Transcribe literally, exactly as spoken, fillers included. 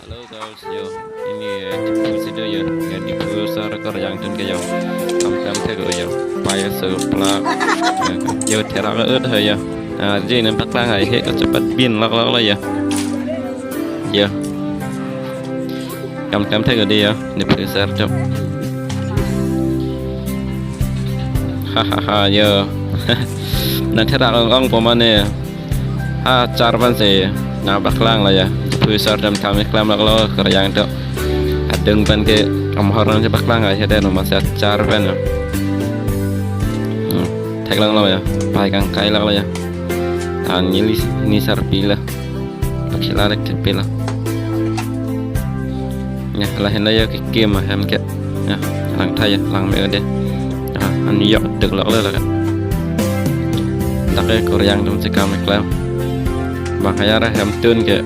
Hello guys, yo, ini, eh, Diphu si do yo, ya Diphu sar Karjang tun ke yo, kam kam thek yo, paya so plak, yo therak ut ho yo, ah, je nem paklang ai he kachepat bin lak lak lo yo, yo, kam kam thek yo de yo, Diphu sar chok, hahaha yo, nang therak ong ong po mane. Ha, char pen si nang paklang lo ya. Phu sar dam tham keklam lak lo Karjang to. Adung pen ke amhor nang si paklang ai hede no masa char pen. Hmm, thek lang lo ya. Pai kang kai lak lo ya. Tan nili ni sarpi la. Pakila rek tepi la. Ya, lahin lo ya kekim ahem ke. Ya, lang tha ya, lang me de. Ah, an yok dek lak lo la kan. Dak ke Karjang tum si kam keklam. Bang hayar ahem tun ke.